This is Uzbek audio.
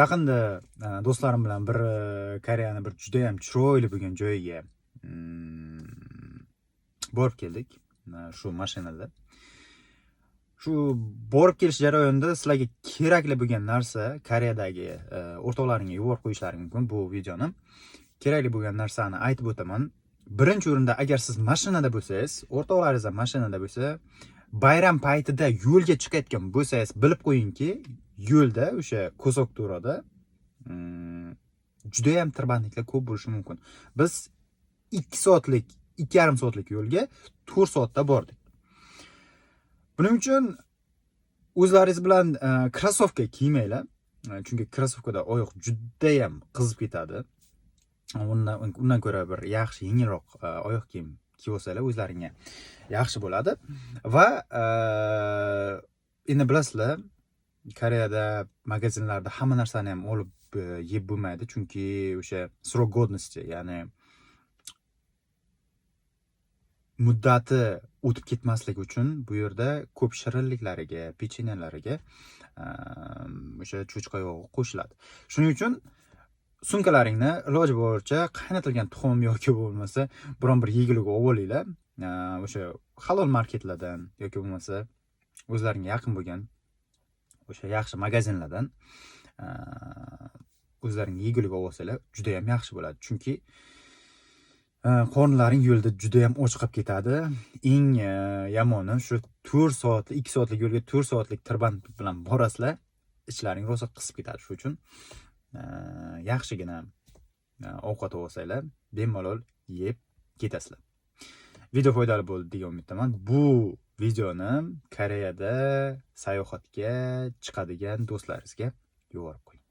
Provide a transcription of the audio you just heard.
Yaqinda do'stlarim bilan bir Koreyani bir judayam chiroyli bo'lgan joyiga borib keldik shu mashinada. Shu borib kelish jarayonida sizlarga kerakli bo'lgan narsa, Koreyadagi o'rtoqlaringga yuborib qo'yishlaring mumkin bu videoni. Kerakli bo'lgan narsani aytib o'taman. Birinchi o'rinda, agar siz mashinada bo'lsangiz, o'rtoqlaringiz ham mashinada bo'lsa, bayram paytida yo'lga chiqayotgan bo'lsangiz, bilib qo'yingki, yo'lda, o'sha 고속도로 da judayam tirbandliklar ko'p bo'lishi mumkin. Biz 2 soatlik, 2,5 soatlik yo'lga 4 soatda bordik. Buning uchun o'zlaringiz bilan krossovka kiymanglar. Chunki krossovkada oyoq judayam qizib ketadi. Undan ko'ra bir yaxshi, yengilroq oyoq kiyim kiyib olsanglar, o'zlaringga yaxshi bo'ladi. Va endi bilasizlar, Koreyada magazinlarda hamma narsani ham olib yeb bo'lmaydi, chunki o'sha срок годности, ya'ni muddati o'tib ketmasligi uchun bu yerda ko'p shirinliklariga, pechenelariga o'sha cho'chqa yog'i qo'shiladi. Shuning uchun sumkalaringni iloji boricha qaynatilgan tuxum yoki bo'lmasa biron bir yegulik olib olinglar. O'sha halol marketlardan yoki bo'lmasa o'zlaringga yaqin bo'lgan o'sha yaxshi magazinlardan o'zlaringga yegulik olib olsanglar, juda ham yaxshi bo'ladi. Chunki qornlaring yo'lda juda ham och qolib ketadi. Eng yomoni shu 4 soatlik, 2 soatlik yo'lga 4 soatlik tirband bilan borasizlar, ichlaring rosa qisib ketadi. Shuning uchun yaxshigina ovqat olsanglar, bemalol yeb ketasizlar. Video foydali bo'ldi degan umiddaman. Bu videoni Koreyada sayohatga chiqadigan do'stlaringizga yuborib qo'ying.